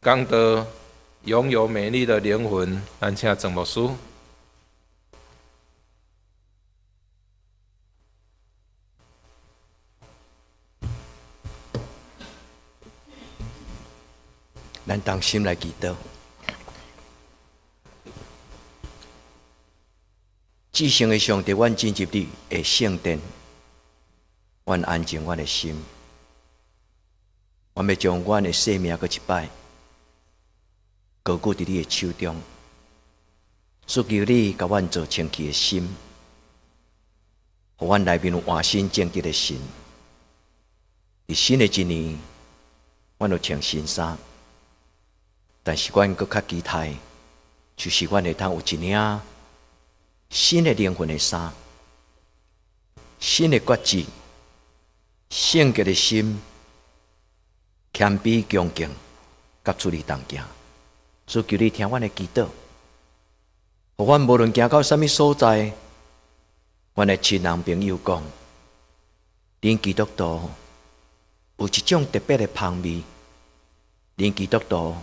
講到擁有美麗的靈魂，咱請鄭牧師。咱同心來祈禱。至聖的上帝，阮進入你的聖殿，阮安靜阮的心，阮欲將阮的生命閣一擺高舉佇你的手中，祈求你共阮做清氣的心，予阮內面有換新正直的神。佇新的一年，阮有穿新衫，但是阮閣較期待，就是阮會通有一領新的靈魂的衫，新的決志，聖潔的心，謙卑恭敬，佮主你同行。主求你聽阮的祈禱，予阮無論行到啥物所在，阮的親人朋友講，恁基督徒有一種特別的芳味，恁基督徒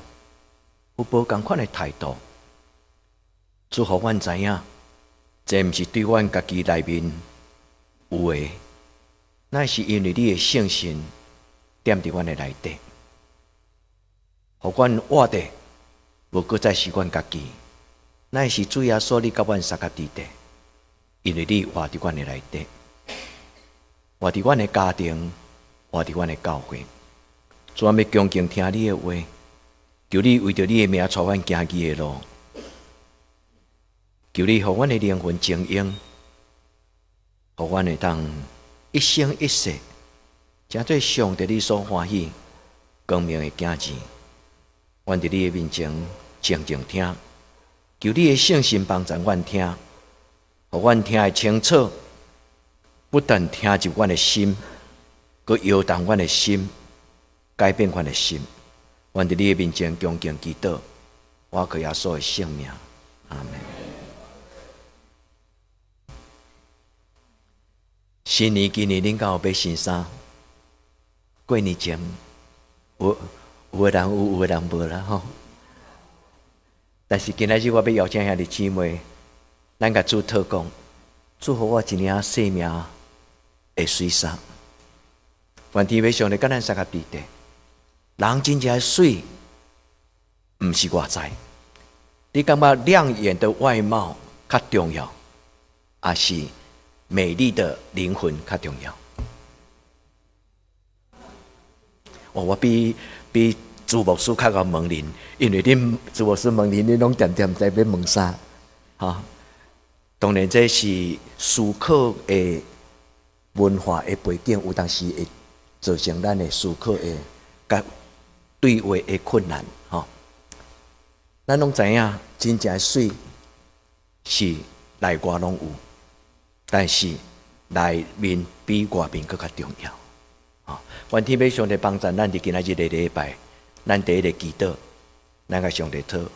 有無仝款的態度。主予阮知影，這毋是對阮家己內面有的，乃是因為你的聖神踮佇阮的內底，予阮活的無閣再是阮家己，乃是主耶穌你佮阮相佮佇底，因為你活佇阮的內底，活佇阮的家庭，活佇阮的教會。主啊，欲恭敬聽你的話，求你為著你的名帶阮行義的路，求你予阮的靈魂精英，予阮會當一生一世，成做上帝你所歡喜光明的囝兒。阮佇你的面前靜靜聽，求你的聖神幫助阮聽，予阮聽會清楚，不但聽入阮的心，閣搖動阮的心，改變阮的心。阮佇你的面前恭敬祈禱，我靠耶穌的聖名，阿們。新年今年恁敢有買新衫？過年前有有的人有，有的人無啦吼。但是今仔日我欲邀請兄弟姊妹，咱共主禱講，主予我一領生命的媠衫。願天父上帝佮咱相佮佇底。人真正媠，毋是外在。你感覺亮眼的外貌較重要，抑是美麗的靈魂較重要？哦，我比比朱牧師較𠢕問恁，因為恁朱牧師問恁，恁攏恬恬知欲問啥？吼，當然這是思考的文化的背景，有當時會造成咱的思考的佮對話的困難。吼，咱攏知影，真正媠是內外攏有，但是內面比外面閣較重要。吼，願天父上帝幫助咱佇今仔日的禮拜，咱第一个祈禱，咱共上帝討。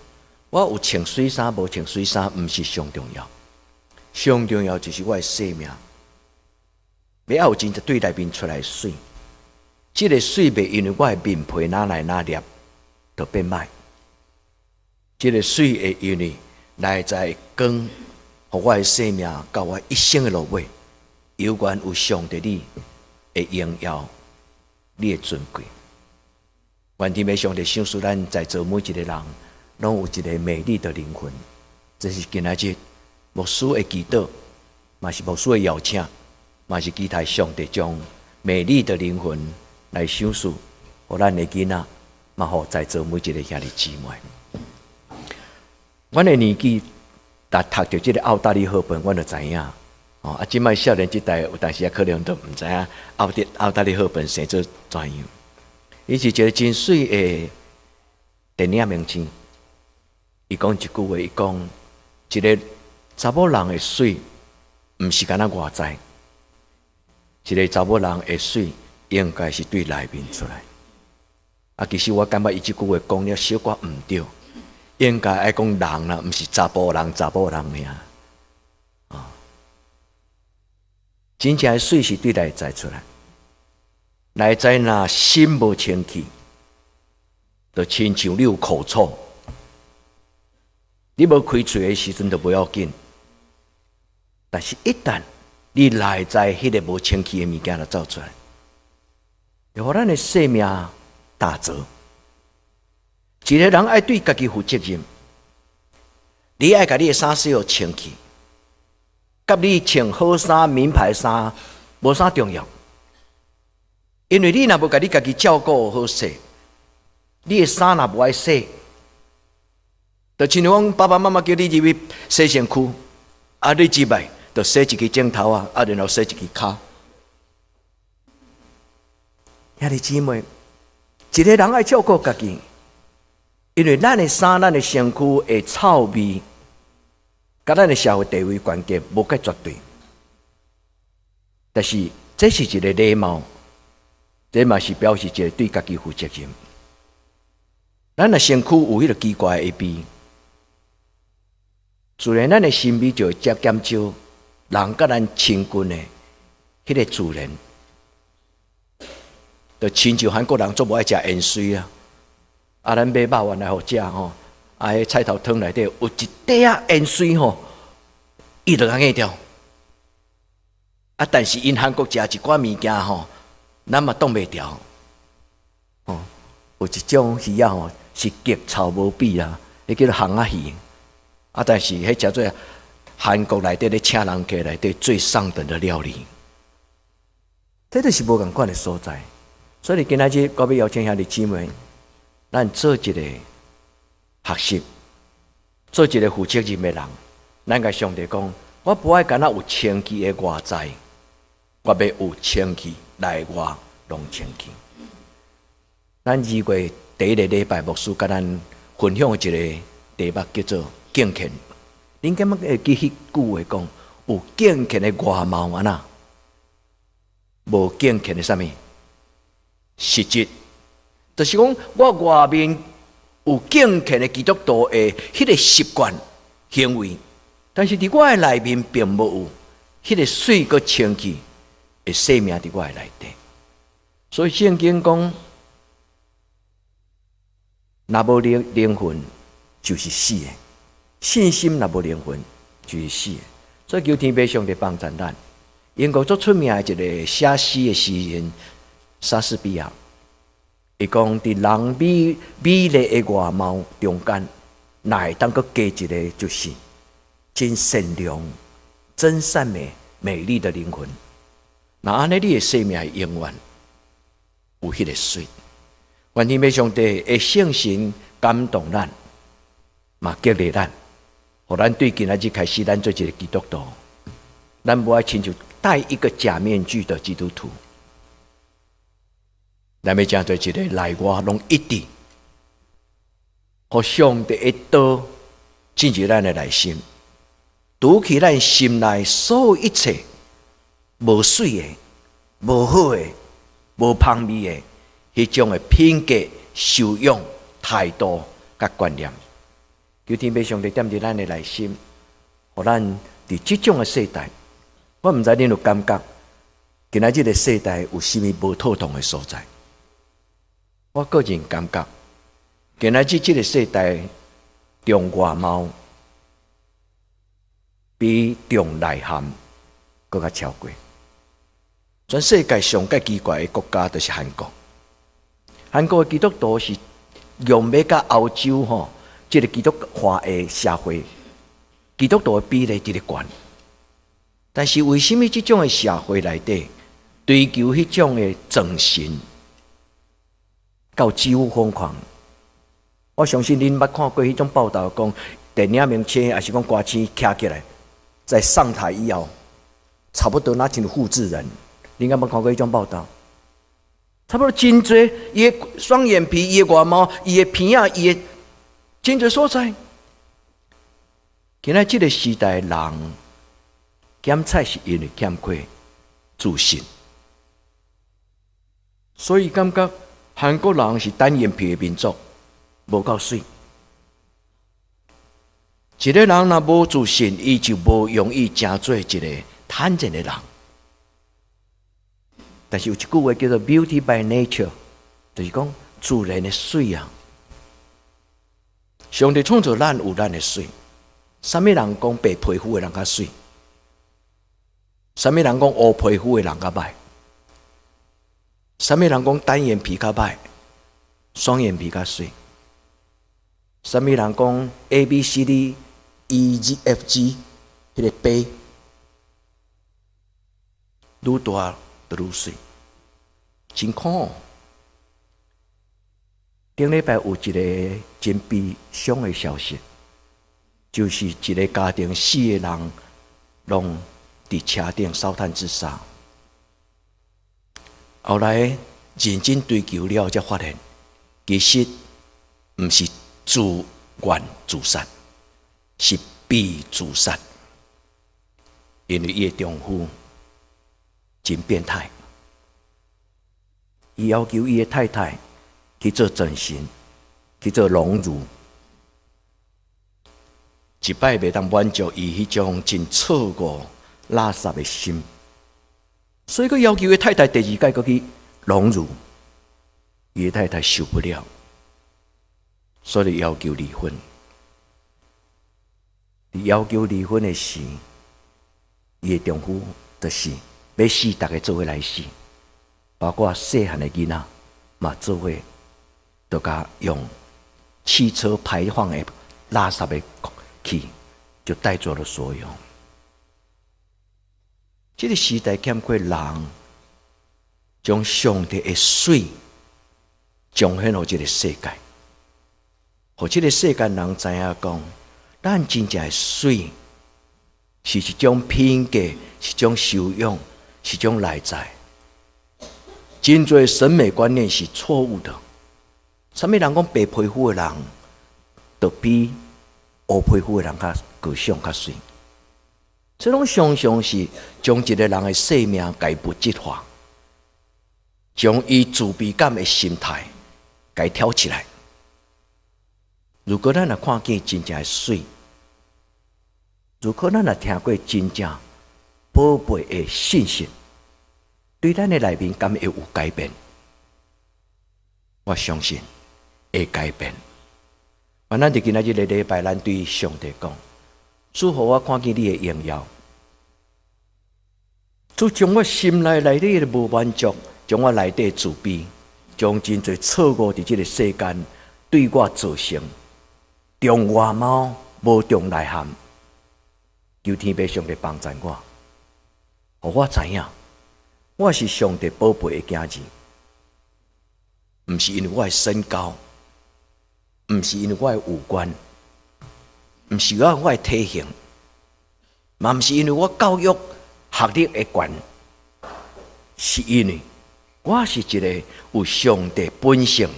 我有穿媠衫，無穿媠衫，毋是上重要。上重要就是我的生命，欲愛有真正對內面出來媠。這个媠袂因為我的面皮哪來哪凹，就變歹。這个媠會因為內在的光，予我的生命到我一生的落尾，猶原有上帝你的榮耀，你的尊貴。願天父上帝賞賜咱在座每一個人，攏有一個美麗的靈魂。這是今仔日牧師的祈禱，嘛是牧師的邀請，嘛是期待上帝將美麗的靈魂來賞賜，予咱的囡仔，嘛予在座每一個兄弟姊妹。阮的年紀，逐讀著這个奧黛麗·赫本，阮就知影。哦，啊，這擺少年這代有當時仔可能都毋知影奧黛麗·赫本生做怎樣。伊是一個真媠的電影明星。伊講一句話，伊講一個查某人的媠，毋是干焦外在。一個查某人的媠，應該是對內面出來。啊，其實我感覺伊這句話講了小可毋對，應該愛講人啦，毋是查埔人、查某人爾。啊，真正的媠是對內在出來，內在若心無清氣，就親像你有口臭，你無開喙的時陣就無要緊，但是一旦你內在彼个無清氣的物件就走出來，會予咱的生命打折。一個人愛對家己負責任，你愛共你的衫洗予清氣，佮你穿好衫、名牌衫無啥重要，因為你若無共你家己照顧好勢，你的衫若無愛洗，就親像講爸爸媽媽叫你入去洗身軀，啊，你入來就洗一支指頭啊，啊，然後洗一支跤。兄弟姊妹，一個人愛照顧家己，因為咱的衫、咱的身軀會臭味，佮咱的社會地位關係無蓋絕對。但是這是一個禮貌，這嘛是表示一個對家己負責任。咱的身軀有彼個奇怪的味，自然咱的心味就會減少人佮咱親近的彼個自然，就親像韓國人足無愛食芫荽啊，啊，咱買肉圓來予食吼，啊，彼菜頭湯內底有一塊仔芫荽吼，伊就共硬掉。啊，但是𪜶韓國食一寡物件吼，咱嘛擋袂牢。哦，有一種魚仔吼，是極臭無比啦，彼叫做烘仔魚。啊，但是彼食做韓國內底咧請人客內底最上等的料理，這就是無仝款的所在。所以今仔日我欲邀請兄弟姊妹，咱做一個學習，做一個負責任的人。咱共上帝講，我無愛干焦有清氣的外在，我欲有清氣內外攏清氣。咱2月第一個禮拜，牧師共咱分享的一個題目叫做敬虔。恁敢會記彼句話講，有敬虔的外貌按怎？無敬虔的啥物？實質，就是講我外面有敬虔的基督徒的彼個習慣行為，但是佇我的內面並無有彼個媠閣清氣的生命佇我的內底。所以聖經講，若無靈魂就是死的，信心若無靈魂就是死的。所以求天父上帝幫助咱。英國足出名的一個寫詩的詩人莎士比亞，伊講佇人美麗的外貌中間，若會當閣加一個，就是真善良、真善美、美麗的靈魂。若按呢，你的生命會永遠有彼個媠。願天父上帝的聖神感動咱，嘛激勵咱，予咱對今仔日開始，咱做一個基督徒，咱無愛親像戴一個假面具的基督徒，咱欲成做一個內外攏一致，予上帝的道進入咱的內心，除去咱心內所有一切無媠的、無好的、無芳味的彼種的品格、修養、態度佮觀念。求天父上帝踮佇咱的內心，予咱佇這種的世代，我毋知恁有感覺，今仔這個世代有啥物無妥當的所在？我個人感覺，今仔日這個世代重外貌比重內涵閣較超過。全世界上蓋奇怪的國家就是韓國。韓國的基督徒是用欲佮歐洲吼，這個基督化的社會，基督徒的比例佇咧懸。但是為啥物這種的社會內底追求彼種的整形，到幾乎瘋狂？我相信恁捌看過彼種報道，講電影明星抑是講歌星徛起來，在上台以後，差不多若像複製人。恁敢捌看過彼種報道？差不多真濟，伊的雙眼皮、伊的外貌、伊的鼻仔、伊的真濟所在。今仔這個時代人減菜是因為欠缺自信，所以感覺韓國人是單眼皮的民族，無夠媠。一個人若無自信，伊就無容易成做一個坦然的人。但是有一句話叫做 “beauty by nature”，就是講自然的媠啊。上帝創造咱有咱的媠。啥物人講白皮膚的人較媠？啥物人講烏皮膚的人較歹？啥物人講單眼皮較歹？雙眼皮較媠？啥物人講 A B C D E G F G 彼個白愈大就愈媠，真苦。頂禮拜有一个真悲傷的消息，就是一个家庭四个人攏佇車頂燒炭自殺。後來認真追究了，才發現其實毋是自願自殺，是被自殺。因為伊的丈夫真變態，伊要求伊的太太去做整形，去做隆乳，一擺袂當滿足伊彼種真錯誤、垃圾的心，所以閣要求伊太太第二擺閣去隆乳，伊的太太受不了，所以要求離婚。佇要求離婚的時，伊的丈夫就是欲死，逐家做伙來死，包括細漢的囡仔嘛做伙。就共用汽車排放的垃圾的氣，就帶走了所有。這个時代欠缺人將上帝的媠彰顯予這个世界，予這个世間人知影講，咱真正的媠是一種品格，是一種修養，是一種內在。真濟審美觀念是錯誤的。啥物人講白皮膚的人，就比烏皮膚的人較高尚、較媠？這攏常常是將一个人的生命共物質化，將伊自卑感的心態共挑起來。如果咱若看見真正的媠，如果咱若聽過真正寶貝的信息，對咱的內面敢會有改變？我相信會改變。啊，咱佇今仔日个禮拜，咱對上帝講：主，予我看見你的榮耀，主將我心內內底的無滿足，將我內底的自卑，將真濟錯誤佇這个世間對我造成，重外貌無重內涵。求天父上帝幫助我，予我知影，我是上帝寶貝的囝兒，毋是因為我的身高，毋是因為我的五官，毋是因為我的體型，嘛毋是因為我教育學歷的懸，是因為我是一个有上帝本性、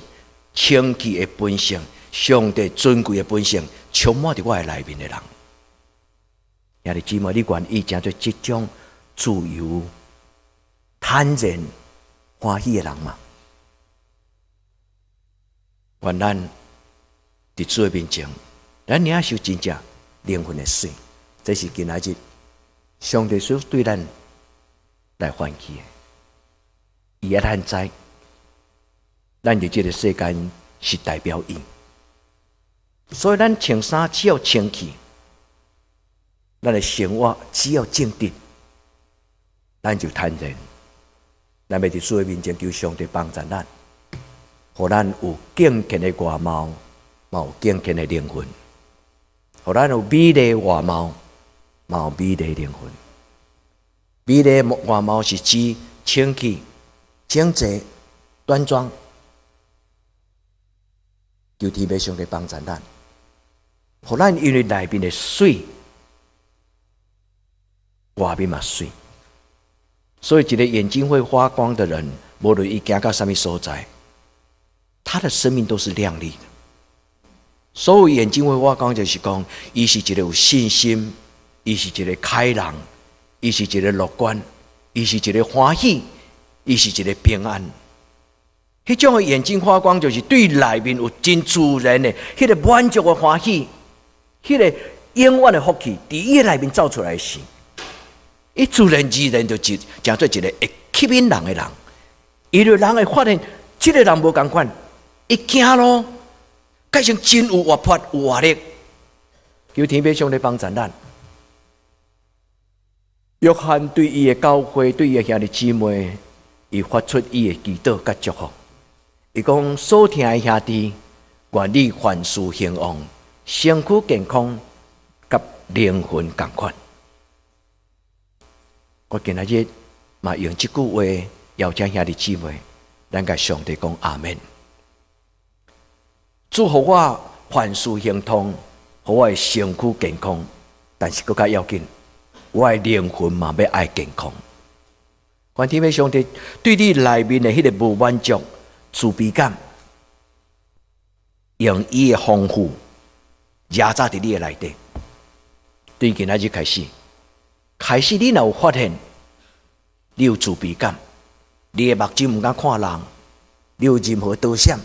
清氣的本性、上帝尊貴的本性，充滿佇我的內面的人。兄弟姊妹，你願意成做這種自由、坦然、歡喜的人嗎？願咱佇主的面前，咱領受真正靈魂的媠，這是今仔日上帝所對咱來喚起的。伊愛咱知，咱佇這个世間是代表伊，所以咱穿衫只要清氣，咱的生活只要正直，咱就坦然。咱欲佇主的面前求上帝幫助咱，予咱有敬虔的外貌，嘛有敬虔的靈魂；予咱有美麗外貌，嘛有美麗靈魂。美麗外貌是指清氣、整齊、端莊。求天父上帝幫助咱，予咱因為內面的媠，外面嘛媠。所以，一个眼睛會發光的人，無論伊行到啥物所在，他的生命都是亮麗的。所謂眼睛會發光，就是講，伊是一个有信心，伊是一个開朗，伊是一个樂觀，伊是一个歡喜，伊是一个平安。彼種的眼睛發光，就是對內面有真自然的，彼个滿足的歡喜，彼个永遠的福氣，佇伊內面走出來時，伊自然而然就一成做一个會吸引人的人。因為人會發現，這个人無仝款，伊行路，改成真有活潑有活力。求天父上帝幫助咱。約翰對伊的教會，對伊的兄弟姊妹，伊發出伊的祈禱佮祝福。伊講：所疼的兄弟，願你凡事興旺，身軀健康，佮靈魂仝款。我今仔日嘛用這句話邀請兄弟姊妹，咱共上帝講阿門。主予我凡事興通，予我的身軀健康，但是閣較要緊，我的靈魂嘛欲愛健康。願天父上帝對你內面的彼个無滿足、自卑感，用伊的豐富壓榨佇你的內底。對今仔日開始，開始你若有發現，你有自卑感，你的目睭毋敢看人，你有任何躲閃，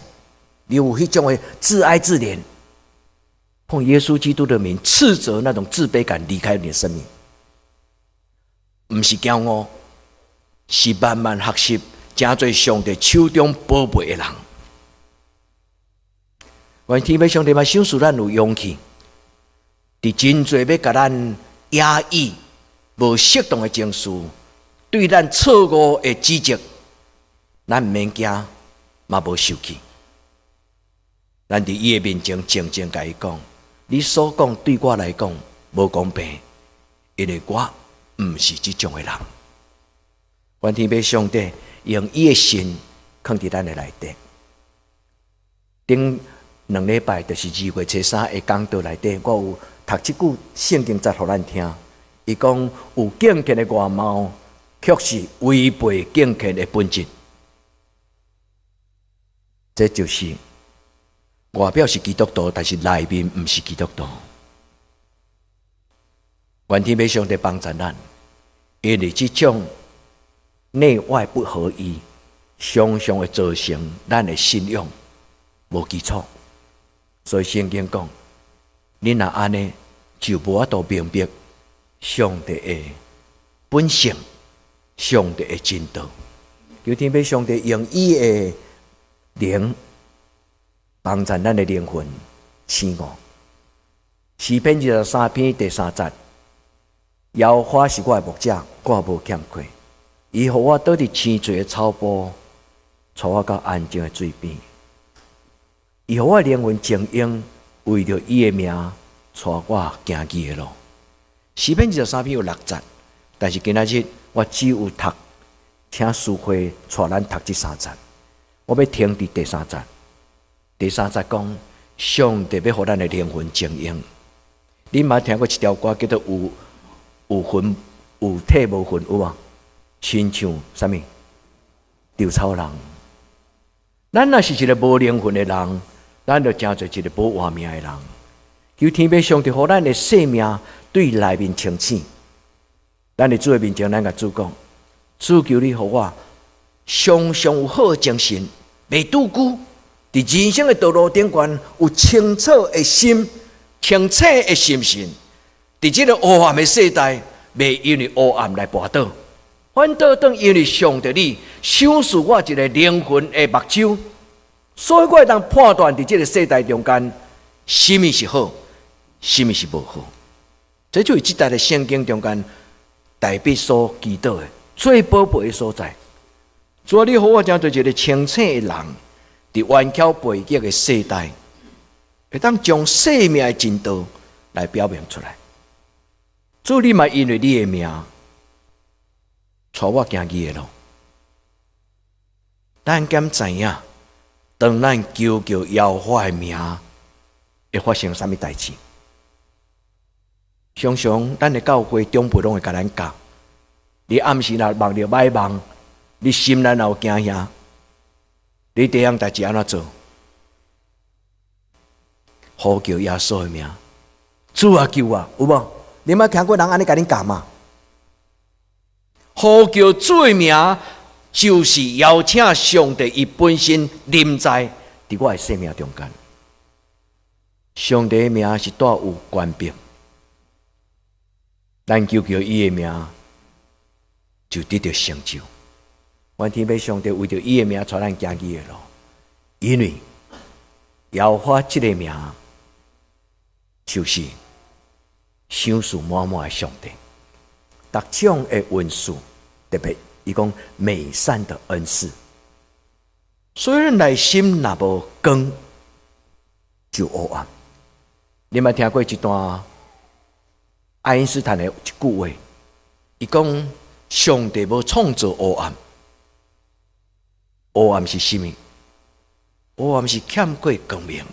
你有彼種的自哀自憐，奉耶穌基督的名，斥責那種自卑感離開你的生命。毋是驕傲，是慢慢學習，成做上帝手中寶貝的人。願天父上帝嘛，賞賜咱有勇氣，佇真濟欲共咱壓抑、無適當的情緒，對咱錯誤的指責，咱毋免驚，嘛無受氣。咱佇伊的面前靜靜共伊講：你所講對我來講無公平，因為我毋是這種的人。願天父上帝用伊的心囥佇咱的內底。頂兩禮拜就是二月初三的講道內底，我有讀這句聖經節予咱聽。伊講有敬虔的外貌，卻是違背敬虔的本質。這就是外表是基督徒，但是內面毋是基督徒。願天父上帝幫助咱，因為這種內外不合一，常常會造成咱的信仰無基礎。所以聖經講，你若按呢，就無法度明白上帝的本性，上帝的真道。求天父上帝用伊的靈幫助咱的靈魂醒悟。詩篇23篇第三節：耶和華是我的牧者，我無欠缺。伊予我倒佇青翠的草埔，帶我到安靜的水邊。伊予我靈魂靜養，為著伊的名，帶我行義的路。詩篇二十三篇有六節，但是今仔日我只有讀，請司會帶咱讀這三節。我欲停佇第三節。第三節講，上帝欲予咱的靈魂靜養。你嘛聽過一條歌叫做有有魂有體無魂有無？親像啥物？稻草人。咱若是一个無靈魂的人，咱就成做一个無活命的人。求天父上帝予咱的生命對內面清醒。咱佇主的面前，咱共主講：主求你予我常常有好的精神，袂拄久，佇人生的道路頂懸有清楚的心、清醒的心神。佇這个黑暗的世代，袂因為黑暗來跋倒，反倒當因為上帝你賞賜我一个靈魂的目睭，所以我會當判斷佇這个世代中間，啥物是好，啥物是無好。這就是這節的聖經中間大衛所祈禱的最寶貝的所在。主啊，你予我成做一个清醒的人，佇頑巧背逆的世代，會當將生命的真道來表明出來。主，你嘛因為你的名，帶我行義的路。咱敢知影，當咱求叫耶和華的名，會發生啥物代誌？常常咱的教會長輩攏會共咱教，你暗時若夢著歹夢，你心內若有驚嚇，你第一項代誌按怎做？呼叫耶穌的名，主啊救我，有無？你捌聽過人按呢共恁教嗎？呼叫主的名，就是邀請上帝伊本身臨在佇我的生命中間。上帝的名是帶有權柄，咱求叫伊的名，就得著成就。願天父上帝為著伊的名，帶咱行義的路，因為耶和華這个名，就是賞賜滿滿的上帝。逐種的恩賜，特別伊講美善的恩賜。所以內心若無光，就黑暗。你捌聽過一段愛因斯坦的一句話，伊講上帝無創造黑暗，黑暗是啥物？黑暗是欠缺光明。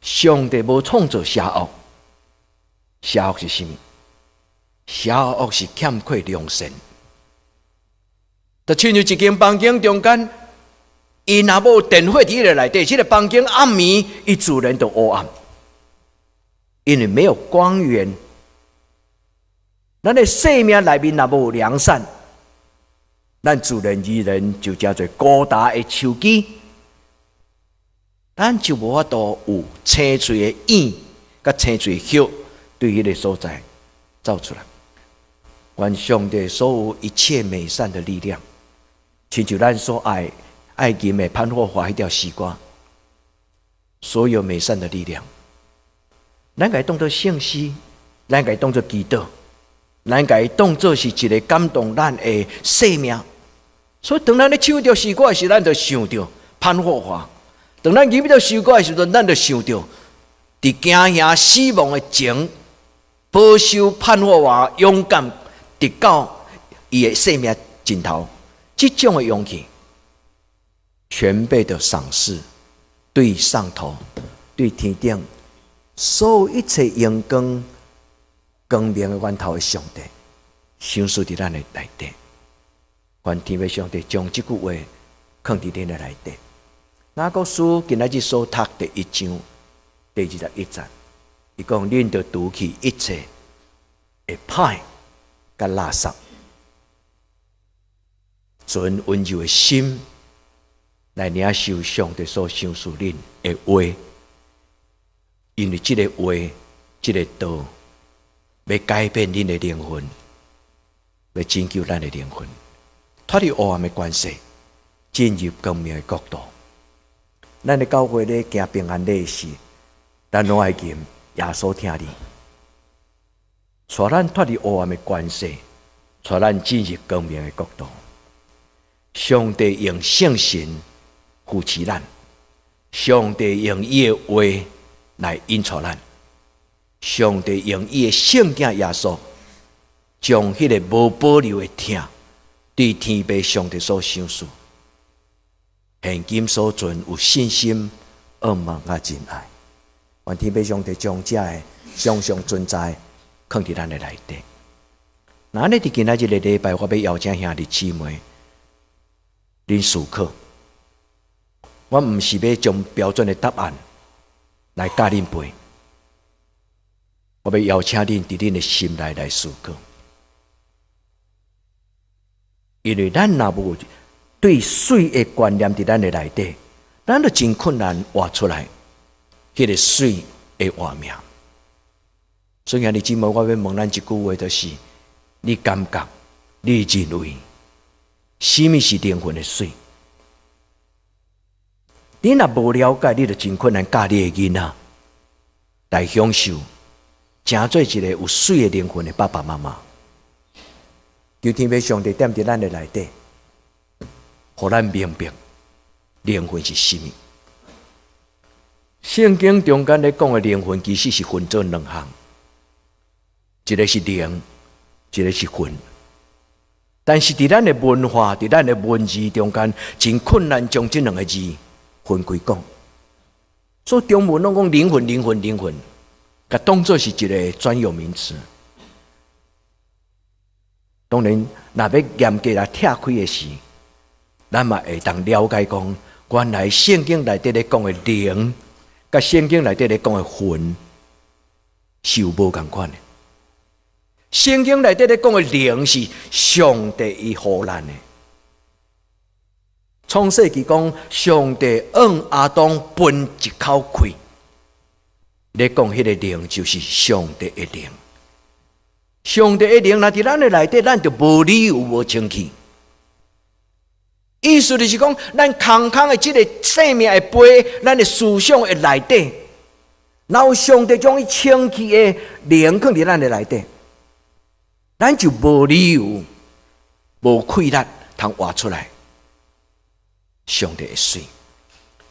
上帝無創造邪惡，邪惡是啥物？邪惡是欠缺良善。就親像一間房間中間，伊若無電火佇彼个內底，這个房間暗暝，伊自然就黑暗，因為沒有光源。咱的生命內面若無良善，咱自然而然就成做孤單的樹枝，咱就無法度有青翠的葉，佮青翠的葉對彼个所在走出來。願上帝所有一切美善的力量，親像咱所愛愛吟的潘霍華彼條詩歌，所有美善的力量，咱共伊當做聖詩，咱共伊當做祈禱，咱共伊當做是一个感動咱的生命。所以當咱咧唱著詩歌的時，咱就想著潘霍華；當咱吟著詩歌的時陣，咱就想著佇驚嚇死亡的前，保守潘霍華勇敢直到伊的生命盡頭，這種的勇氣，全備的賞賜，對上頭、對天頂，所有一切榮光、光明的源頭的上帝，賞賜佇咱的內底。願天父上帝將這句話囥佇恁的內底。雅各書今仔日所讀第一章第21節，伊講：恁著除去一切的歹佮垃圾，存溫柔的心來領受上帝所賞賜恁的話，因為這个話、這个道，欲改變恁的靈魂，欲拯救咱的靈魂，脫離黑暗的權勢，進入光明的國度。咱的教會咧行平安禮時，咱攏愛吟耶穌疼你，帶咱脫離黑暗的權勢，帶咱進入光明的國度。上帝用聖神扶持咱，上帝用伊的話來引導咱，上帝用伊的聖子耶穌，將彼个無保留的疼，對天父上帝所賞賜。現今所存有信心、盼望佮仁愛，願天父上帝將這个常常存在，囥佇咱的內底。那按呢佇今仔這个禮拜，我欲邀請兄弟姊妹，恁思考。我毋是欲將標準的答案來教恁背，我欲邀請恁佇恁的心內來思考，因為咱若無對水的觀念佇咱的內底，咱就真困難活出來彼个水的活命。所以兄弟姊妹，我欲問咱一句話，就是：你感覺、你認為，啥物是靈魂的水？你若無了解，你就真困難教你的囡仔來享受，成做一个有水的靈魂的爸爸媽媽。求天父上帝踮佇咱的內底，予咱明白靈魂是啥物。聖經中間咧講的靈魂，其實是分做兩項，一个是靈，一个是魂。但是佇咱的文化、佇咱的文字中間，真困難將這兩个字分開講。所以中文攏講靈魂、靈魂、靈魂，共當做是一个專有名詞。當然，若欲嚴格來拆開的時，咱嘛會當了解講，原來聖經內底咧講的靈，佮聖經內底咧講的魂是有無仝款的。聖經內底咧講的靈是上帝伊予咱的。創世記講，上帝向亞當噴一口氣，咧講彼个靈就是上帝的靈。上帝的靈若佇咱的內底，咱就無理由無清氣。意思就是講，咱空空的這个生命的杯，咱的思想的內底，若有上帝將伊清氣的靈囥佇咱的內底，咱就無理由、無氣力通活出來。上帝的媠，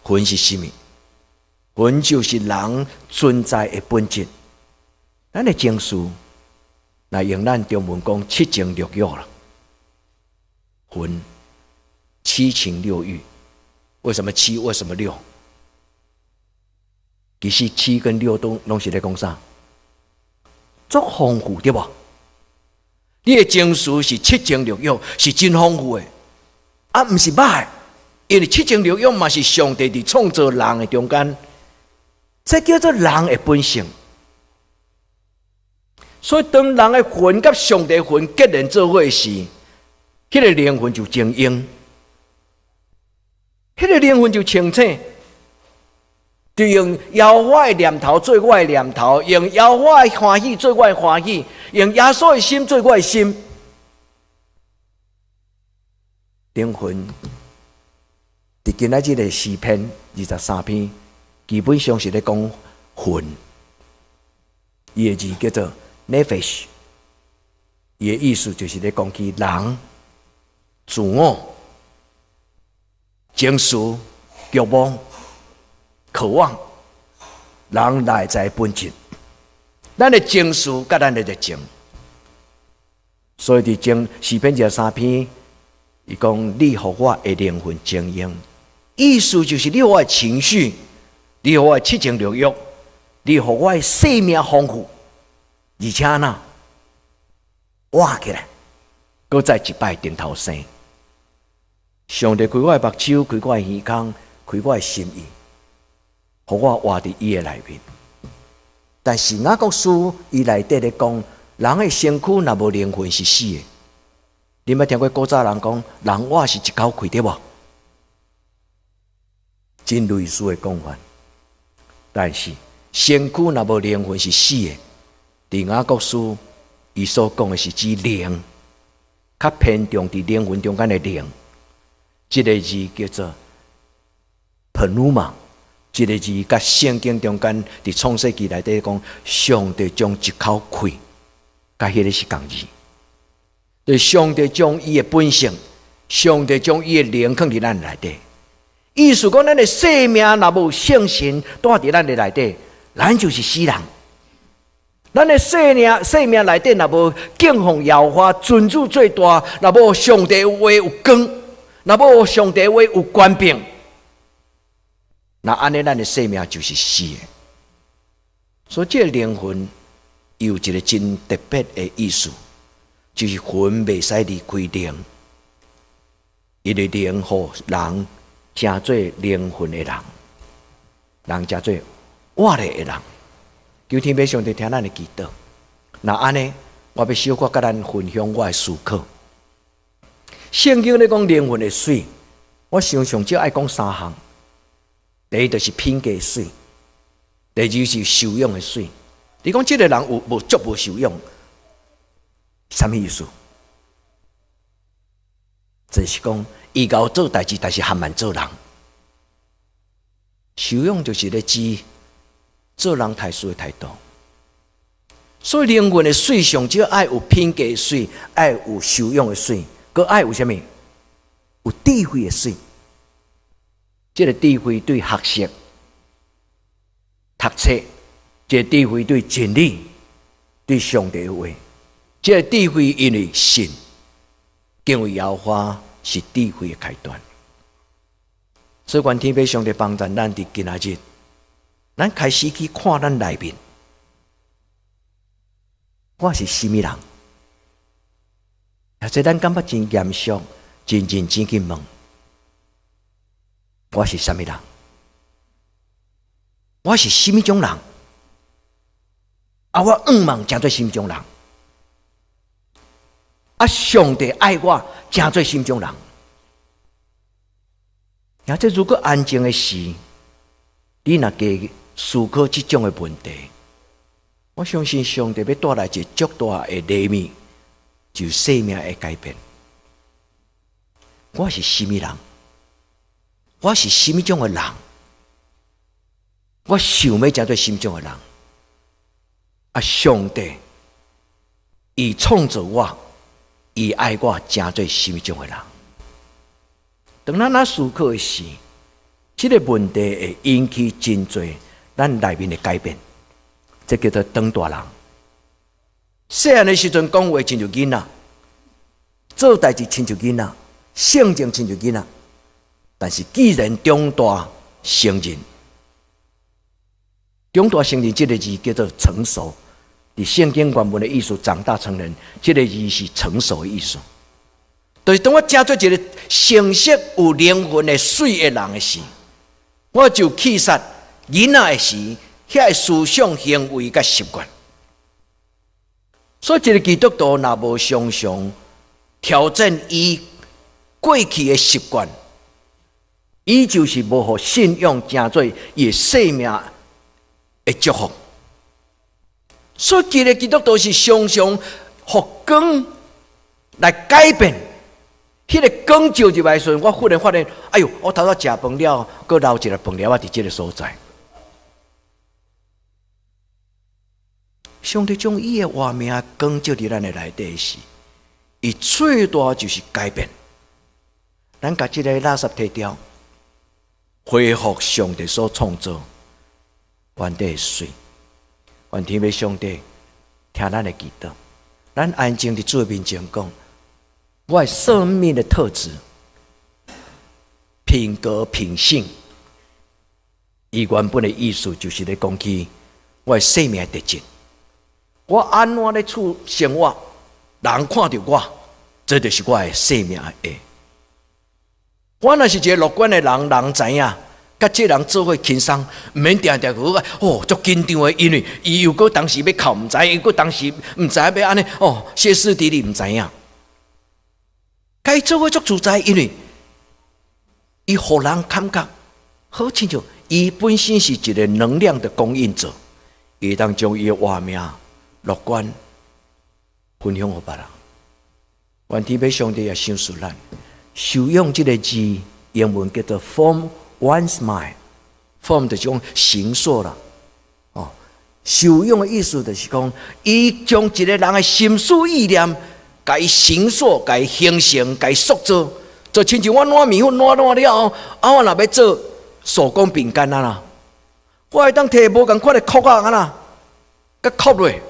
魂是啥物？魂就是人存在的本質。咱的情緒，來用咱中文講七情六欲啦。魂，七情六欲，為什麼七？為什麼六？其實七跟六都攏是咧講啥？足豐富對無？你的情緒是七情六欲，是真豐富的，啊，毋是歹，因為七情六欲嘛是上帝佇創造人的中間，這叫做人的本性。所以當人的魂佮上帝魂結連做伙時，彼個靈魂就精英，彼個靈魂就清醒，就用耶和華的念頭做我的念頭，用耶和華的歡喜做我的歡喜，用耶穌的心做我的心。靈魂佇今仔日的詩篇23篇，基本上是咧講魂，伊的字叫做 nefesh，伊的意思就是咧講起人、自我、情緒、欲望、渴望，人內在本質，咱的情緒佮咱的熱情。所以佇前詩篇23篇，伊講你予我的靈魂晶瑩，意思就是你予我的情緒，你予我的七情六欲，你予我的生命豐富，而且呢，活起來，閣再一擺重頭生。上帝開我的目睭，開我的耳孔，開我的心意，予我活佇伊的內面。但是雅各書伊內底咧講，人的身軀若無靈魂是死的。你捌聽過古早人講，人活是一口氣對無？真類似的講法。但是身軀若無靈魂是死的。佇雅各書伊所講的是指靈，較偏重佇靈魂中間的靈。這个字叫做 pneuma，這个字佮聖經中間佇創世記內底講，上帝將一口氣，佮彼个是仝字。對上帝將伊的本性，上帝將伊的靈囥佇咱內底，意思講咱的生命若無聖神蹛佇咱的內底，咱就是死人。咱的生命內底若無敬奉耶和華，尊主做大，若無上帝話有光，若無上帝話有權柄，那按呢，咱的生命就是死的。所以，這個靈魂有一個真特別的意思，就是魂袂使離開靈，因為靈予人成做靈魂的人，人成做活的人。求天父上帝聽咱的祈禱。若按呢，我欲小可佮咱分享我的思考。聖經咧講靈魂的媠，我想上少愛講三項。第一就是品格媠，第二是修養的媠。你講這个人有無足無修養？啥物意思？就是講伊𠢕做代誌，但是含慢做人。修養就是咧指做人態事的態度。所以靈魂的媠上少愛有品格的媠，愛有修養的媠，閣愛有啥物？有智慧的媠。這个智慧對學習、讀冊，這個智慧對真理、對上帝的話，這個智慧因為信，敬畏耶和華是智慧的開端。所以，願天父上帝幫助咱佇今仔日，咱開始去看咱內面，我是啥物人？或者咱感覺真嚴肅、真認真去問，我是啥物人？我是啥物種人？啊，我向望成做啥物種人？啊，上帝愛我成做啥物種人？而且如果安靜的時，你若加思考這種的問題，我相信上帝欲帶來一個足大的禮物，就生命的改變。我是啥物人？我是啥物種的人？我想欲成做啥物種的人？啊，上帝，伊創造我，伊愛我成做啥物種的人？當咱若思考的時，這个問題會引起真濟咱內面的改變。這叫做長大人。細漢的時陣講話親像囡仔，做代誌親像囡仔，性情親像囡仔。但是既然長大成人，長大成人這个字叫做成熟。佇聖經原文的意思，長大成人，這个字是成熟的意思。就是當我成做一个成熟有靈魂的媠的人的時，我就棄殺囡仔的時，遐个思想行為佮習慣。所以，一个基督徒若無常常調整伊過去的習慣，伊就是無予信仰成做伊的生命的祝福。所以，一个基督徒是常常予光來改變。彼个光照入來時陣，我忽然發現，哎喲，我頭拄食飯了，閣留一个飯粒仔佇這个所在。上帝將伊的活命光照佇咱的內底時，伊最大就是改變。咱共這个垃圾提掉，恢復上帝所創造原底的媠。願天父上帝聽咱的祈禱，咱安靜佇主的面前講。我的生命的特質、品格、品性，伊原本的意思就是咧講起我的生命的特質。我按怎咧處生活，人看著我，這就是我的生命的。我若是一个樂觀的人，人知影，佮這人做伙輕鬆，毋免定定閣哦，足緊張的，因為伊又閣當時欲哭，毋知，伊閣當時毋知欲按呢哦，歇斯底里，毋知影。共伊做伙足自在，因為伊予人感覺好親像伊本身是一个能量的供應者，伊會當將伊的活命樂觀分享予別人。願天父上帝也賞賜咱，修養這个字，英文叫做 form one's mind，form 就是講形塑啦。哦，修養的意思就是講，伊將一个人的心思意念，共伊形塑、共伊形成、共伊塑造，就親像我攑麵粉攑攑了後，啊，我若欲做手工餅乾啊啦，我會當提無仝款的殼仔啊啦，共殼落，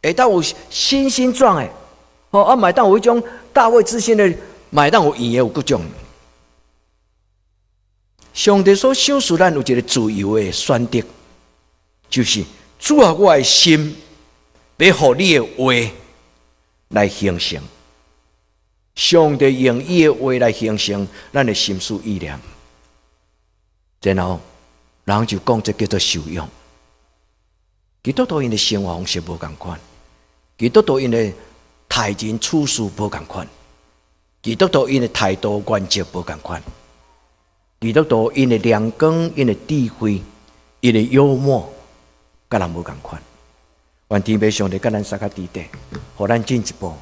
會當有星星狀的，吼啊，嘛會當有彼種大衛之星的，嘛會當有圓的，有各種。上帝所賞賜咱有一个自由的選擇，就是主啊，我的心欲予你的話來形成。上帝用伊的話來形成咱的心思意念，然後人就講這叫做修養。基督徒𪜶的生活方式無仝款，基督徒𪜶的待人處事無仝款，基督徒𪜶的態度原則無仝款，基督徒𪜶的亮光、𪜶的智慧、𪜶的幽默，佮人無仝款。願天父上帝佮咱相佮佇底，予咱進一步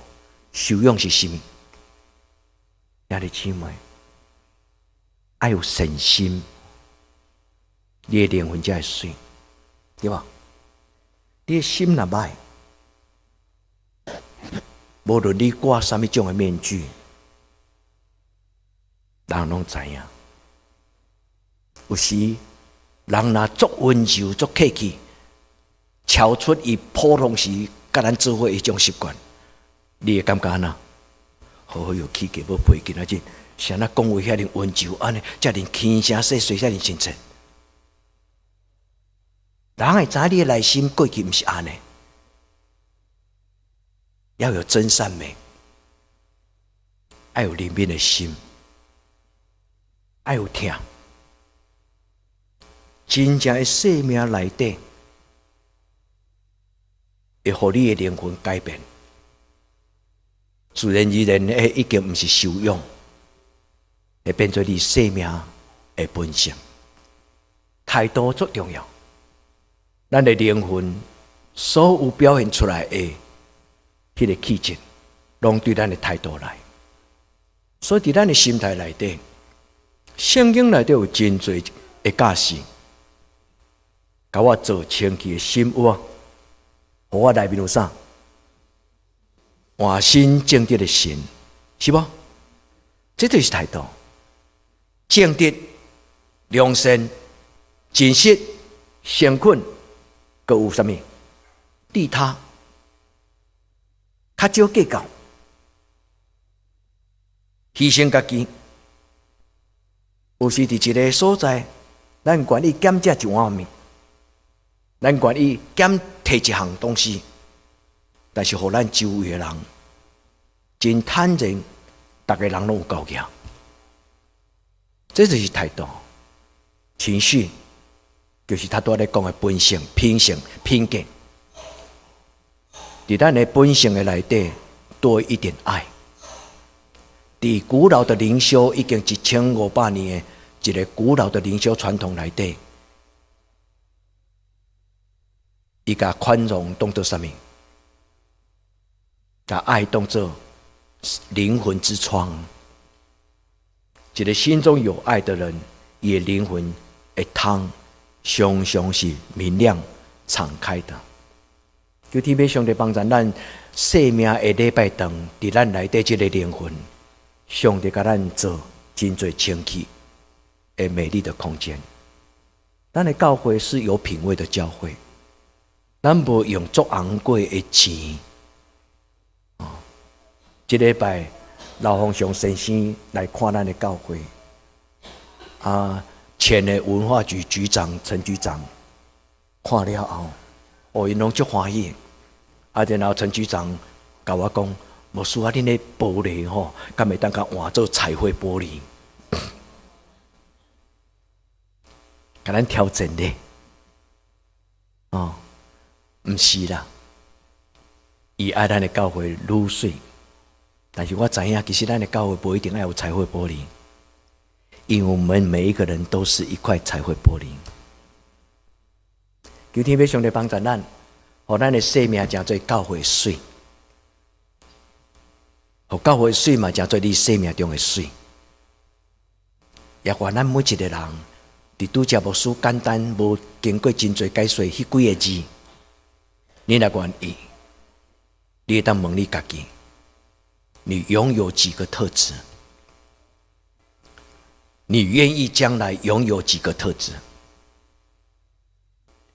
修養是啥物？兄弟姊妹，愛有善心，你的靈魂才會媠，對無？你的心若歹，無論你掛啥物種的面具，人攏知影。有時人若足溫柔、足客氣，超出伊普通時佮咱做伙彼種習慣，你會感覺按怎？好好有氣格欲飛，今仔日啥那講話遐爾溫柔，按呢遮爾輕聲細細，遮爾親切。人會知你的內心過去毋是按呢，要有真善美，愛有憐憫的心，愛有疼，真正的生命內底，會予你的靈魂改變。自然而然，彼已經毋是修養，會變做你生命的本性。態度足重要，咱的靈魂所有表現出來的彼个氣質，攏對咱的態度來。所以佇咱的心態內底，聖經內底有真濟的教示，共我做清氣的心有啊，予我內面有啥？換新正直的神，是無？這就是態度，正直、良善、真實、誠懇，閣有啥物？利他，較少計較，犧牲家己。有時佇一个所在，咱願意減食一碗麵，咱願意減提一項東西，但是予咱周圍的人真坦然，逐个人攏有夠額。這就是態度、情緒，就是頭拄仔咧講的本性、品性、品格。佇咱的本性的內底多一點愛。佇古老的靈修已經1500年的一个古老的靈修傳統內底，伊共寬容當做啥物？共愛當做靈魂之窗。一個心中有愛的人，伊的靈魂的窗常常是明亮敞開的。求天父上帝幫助咱生命的禮拜堂，佇咱內底這个靈魂，上帝共咱做真濟清氣的美麗的空間。咱的教會是有品味的教會，咱無用足昂貴的錢。哦，這禮拜劉鳳祥先生來看咱的教會，啊，前的文化局局長陳局長看了後，哦，𪜶攏足歡喜。啊，然後陳局長共我講，牧師啊，恁的玻璃吼，敢會當共換做彩繪玻璃？共咱挑戰咧，哦，毋是啦，伊愛咱的教會愈媠，但是我知影，其實咱的教會無一定愛有彩繪玻璃，因為我們每一個人都是一塊彩繪玻璃。求天父上帝幫助咱，予咱的生命成做教會媠，予教會媠嘛成做你生命中的媠。也願咱每一个人，佇拄才牧師簡單無經過真濟解說，彼幾个字，你若願意，你會當問你家己：你擁有幾個特質？你願意將來擁有幾個特質？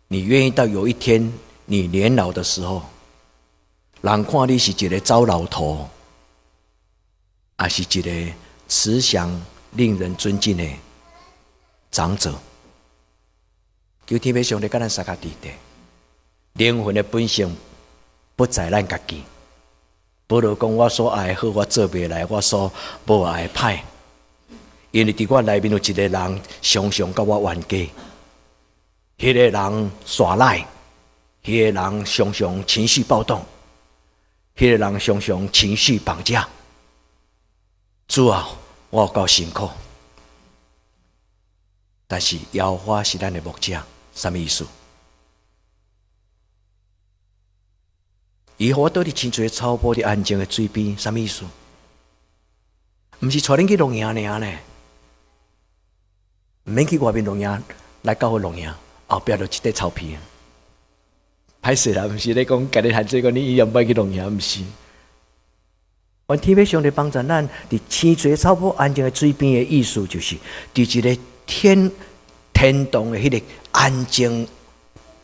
你願意到有一天你年老的時候，人看你是一个糟老頭，還是一个慈祥、令人尊敬的長者？求天父上帝共咱相共佇咧，靈魂的本性不在咱家己。保羅講：我所愛好，我做袂來；我所無愛歹，因為佇我內面有一个人常常佮我冤家。彼个人耍賴，彼个人常常情緒暴動，彼个人常常情緒綁架。主啊，我有夠辛苦，但是耶和華是咱的牧者，啥物意思？伊予我倒佇青翠的草坡，佇安靜的水邊，啥物意思？毋是帶恁去露營爾呢，毋免去外面露營，來教會露營，後壁就一塊草皮。歹勢啦，毋是咧講共你限制講你以後毋愛去露營，毋是。願天父上帝幫助咱，佇青翠草坡、安靜的水邊的意思，就是佇一个天堂的彼个安靜、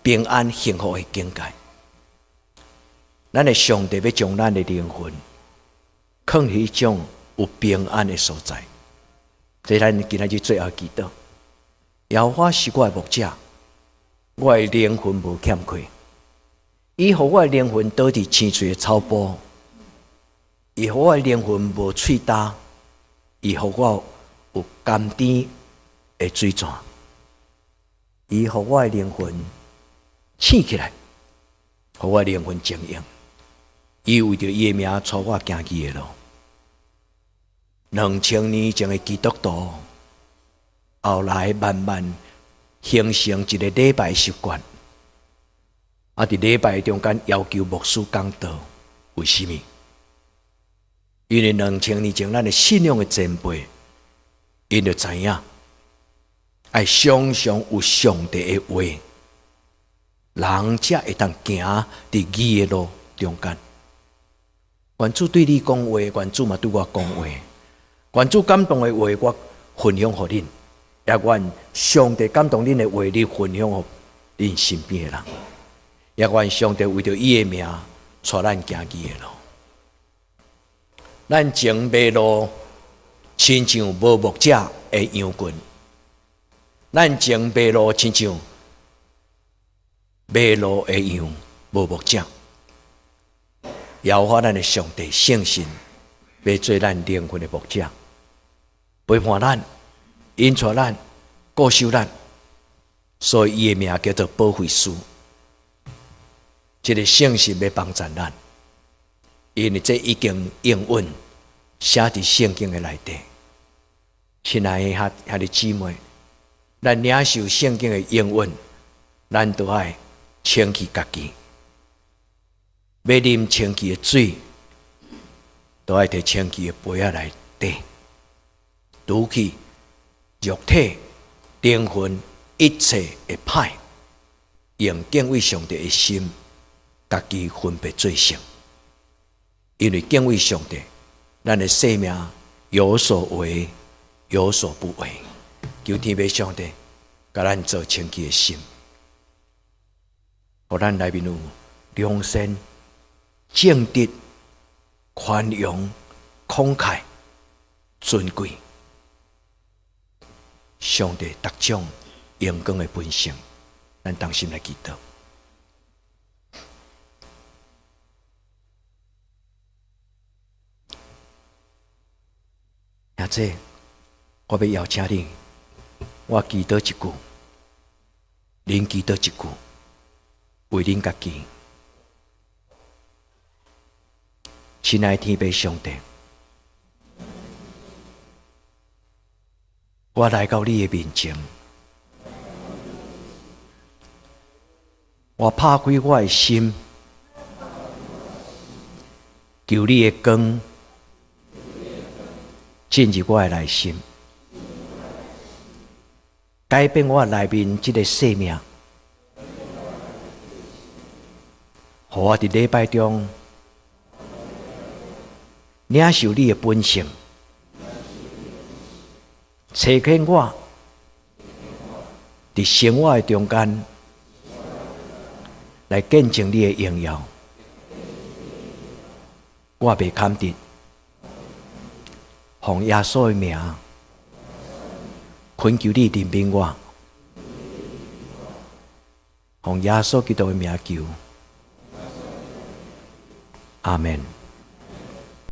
平安、幸福的境界。咱的上帝欲將咱的靈魂囥佇彼種有平安的所在。這咱今仔日最後祈禱。耶和華是我的牧者，我的靈魂無欠缺。伊予我的靈魂倒佇青翠的草坡，伊予我的靈魂無喙焦，伊予我有甘甜的水泉，伊予我的靈魂醒起來，予我的靈魂晶瑩。伊為著伊的名帶我行義的路。2000年前的基督徒，後來慢慢形成一个禮拜習慣。啊，佇禮拜中間要求牧師講道，為啥物？因為2000年前，咱的信仰的前輩，𪜶就知影，愛常常有上帝的話，人才會當行佇義的路中間。願主對你講話，願主嘛對我講話。願主感動的話，我分享予恁；也願上帝感動恁的話，你分享予恁身邊的人。也願上帝為著伊的名，帶咱行義的路。咱前迷路，親像無牧者的羊群；咱前迷路，親像迷路的羊，無牧者。耶和華咱的上帝聖神，欲做咱靈魂的牧者，陪伴咱，引帶咱，顧守咱，所以伊的名叫做保惠師。這个聖神欲幫助咱，因為這已經應允寫佇聖經的內底。親愛的兄弟姊妹，咱領受聖經的應允，咱都愛清氣家己。欲啉清氣的水，都愛提清氣的杯仔內底，除去肉體、靈魂一切的歹，用敬畏上帝的心，家己分別做聖。因為敬畏上帝，咱的生命有所為，有所不為。求天父上帝，共咱做清氣的心，予咱內面有良善、正直、寬容、慷慨、尊貴，上帝逐種榮光的本性，咱同心來祈禱。兄弟，我欲邀請你，我祈禱一句，恁祈禱一句，為恁家己。親愛的天父上帝，我來到你的面前，我拍開我的心，求你的光進入我的內心，改變我內面這个生命，予我佇禮拜中領受你的本性，差遣我佇生活的中間來見證你的榮耀。我袂堪得，奉耶穌的名，懇求你憐憫我，奉耶穌基督的名求，阿們。